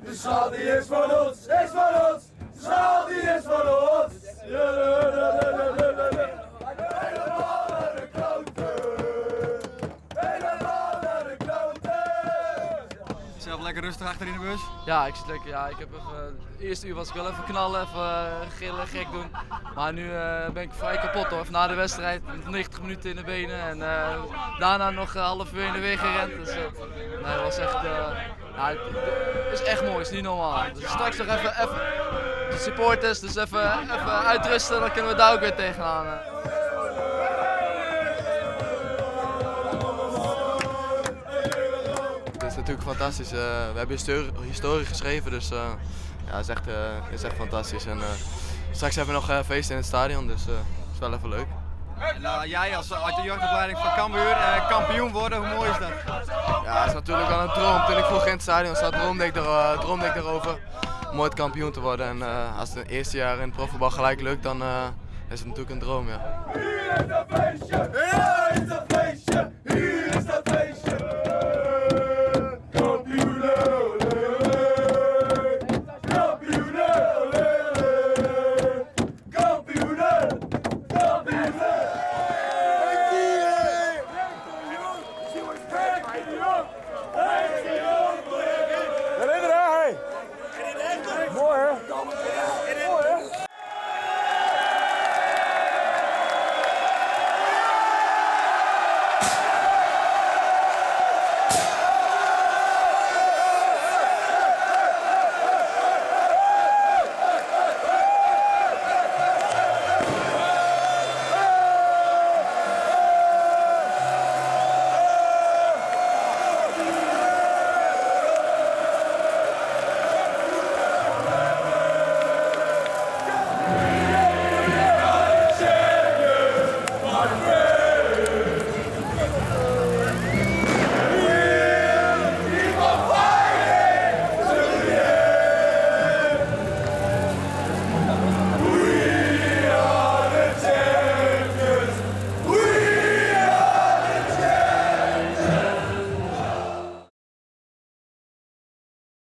De schaal die is van ons, is van ons. De schaal die is van ons. Helemaal naar de kloten. Helemaal naar de kloten. Zelf lekker rustig achter in de bus? Ja, ik zit lekker. Ja, ik heb even, het eerste uur was ik wel even knallen, even gillen, gek doen. Maar nu ben ik vrij kapot hoor. Na de wedstrijd, 90 minuten in de benen en daarna nog een half uur in de weer gerend. Dus nee, het was echt, ja, het is echt mooi, het is niet normaal. Dus straks nog even de supporters, dus even uitrusten, dan kunnen we daar ook weer tegenaan. Het is natuurlijk fantastisch. We hebben historie geschreven, dus ja, het is echt fantastisch. En straks hebben we nog feest in het stadion, dus het is wel even leuk. En jij als uit de jeugdopleiding van Cambuur, kampioen worden, hoe mooi is dat? Ja, dat is natuurlijk wel een droom. Toen ik vroeger in het stadion zat, droomde ik erover om ooit kampioen te worden. En als het het eerste jaar in het profvoetbal gelijk lukt, dan is het natuurlijk een droom. Ja. Hier is dat feestje, hier is dat feestje, hier is dat feestje. Kampioenen, olé, olé. Kampioenen, olé, olé. Kampioenen, kampioenen. Henkie, Henkie de Jong, Henkie de Jong, Henkie de Jong.